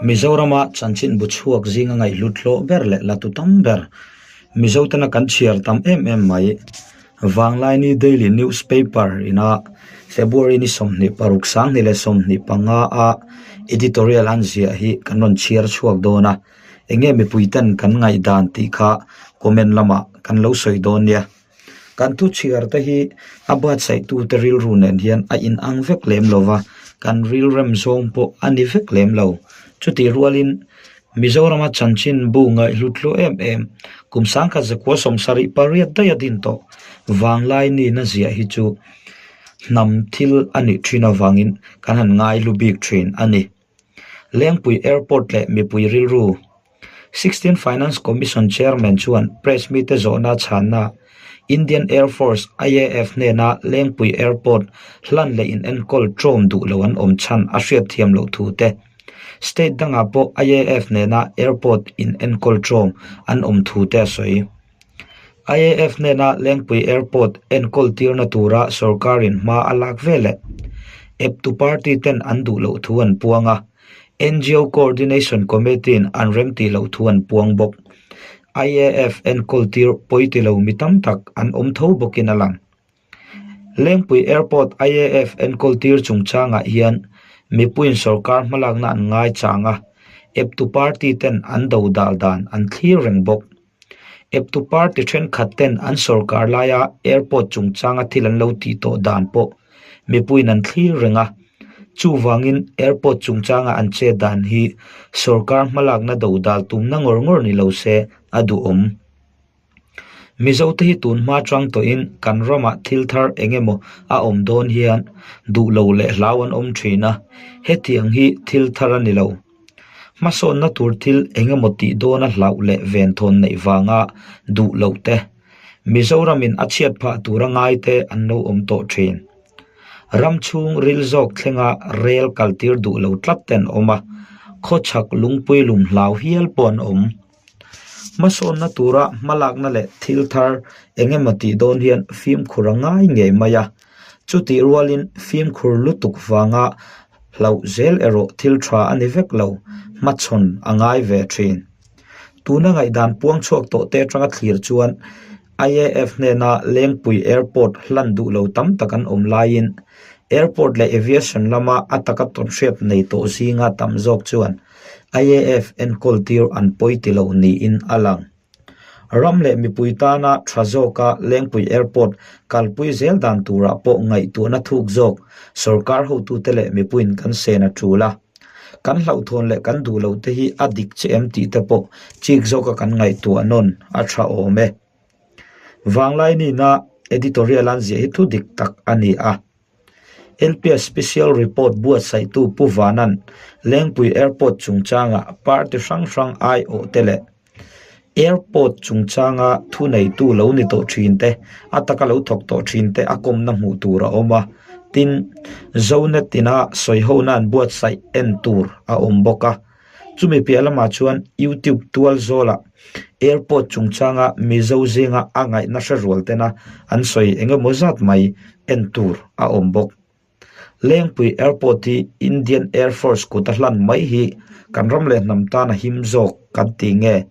Mizorama chanchinbu chhuak zinga ngaihhlut hlawh ber leh la tu tam ber Mizotana kan chhiar tam em em mai. Vanglaini Daily Newspaper ina February ni 26 2025 a editorial an ziah hi kan rawn chhiar chhuak dawn a, enge mipui ten kan ngaihdan tih kha comment lamah kan lo sawi dawn nia. Kan thu chhiar te hi a buatsaih-tute rilru nen hian a inang vek lem lo va, kan rilrem zawng pawh a ni vek lem lo. Chutih rualin Mizorama chanchinbu ngaihhlut hlu em em, kum sangkhat zakua 78 daih a din tawh vanglai nihna ziah hi chu hnam thil a nih thin avangin kan han ngaihlu bik thin a ni. Lengpui Airport leh mipui rilru Sixteen Finance Commission Chairman chuan press mite zawhna chhanna Indian Air Force, IAF, hnena Lengpui Airport hlan leh inenkawl ṭawm duh lo an awm chhan a hriat thiam loh thu te, state dangah pawh IAF nena airport inenkawl ṭawm an awm thu te a sawi. IAF hnena Lengpui Airport enkawl tirna tura sorkarin hma a lak veleh eptu party ten an duh loh thu an puang a. NGO Coordination Committee-in an remtih loh thu an puang bawk. IAF enkawl tir pawi ti lo mi tam tak an awm tho bawkin a lang. Lengpui Airport IAF enkawl tir chungchangah hian mipuiin sorkar hmalakna an ngaichang a, eptu party ten an do dal dan an thlir reng bawk. Eptu party thenkhat ten an sorkar laia airport chungchanga thil an lo tih tawh dan pawh mipuiin an thlir reng a, chuvangin airport chungchanga an chet dan hi sorkar hmalakna do dal tumna ngawr ngawr ni lo se a duhawm. Mizote hi tun hma chang tawhin kan ramah thil thar eng emaw a awm dawn hian duh lo leh hlau an awm thin a, hetiang hi thil thar a ni lo. Hmasawnna tur thil eng emaw tih dawna hlauh leh venthawn neih vanga duh loh te, Mizoramin a chhiat phah tura ngai te an lo awm tawh thin. Ram chhung ril zawk thlenga rel kaltir duh lo tlat te an awm a, khawchhak lungpui lum hlau hial pawh an awm. Hmasawnna tura hmalakna leh thil thar eng emaw tih dawn hian fimkhur a ngai ngei mai a, chutih rualin fimkhur lutuk vanga hlauh zel erawh thil tha a ni vek lo, hmachhawn a ngai ve thin. Tuna ngaihdan puang chhuak tawh te atanga thlir chuan IAF hnena Lengpui Airport hlan duh lo tam tak an awm laiin Airport leh Aviation lama a taka tawnhriat nei tawh zinga tam zawk chuan IAF enkawl tir an pawi ti lo niin a lang. Ram leh mipui tana tha zawka Lengpui Airport kalpui zel dan turah pawh ngaihtuahna thuk zawk sorkar hotute leh mipuiin kan sen a tul a. Kan hlauhthawn leh kan duh loh te hi a dik che em tih te pawh chik zawka kan ngaihtuah nawn a tha awm e. Vanglai nihna editorial an ziah hi thu dik tak a ni a. LPS Special Report buatsaihtu Pu Vanan Lengpui Airport chungchanga party hrang hrang aiawh te leh Airport chungchanga thuneitu lo ni tawh thin te, a taka lo thawk tawh thin te a kawmna hmuh tur a awm a, tin, Zonet ina sawihona an buatsaih en tur a awm bawk a. Chumi piah lamah chuan YouTube tual zawlah Airport chungchanga Mizo zinga a ngaihna hre rual tena an sawi eng emaw zat mai en tur a awm bawk. Lengpui Airport hi Indian Air Force kut a hlan mai hi kan ram leh hnam tan a him zawk kan ti nge?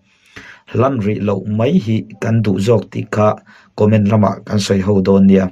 Hlan rih loh mai hi kan duh zawk tih kha comment lamah kan sawi ho dawn nia.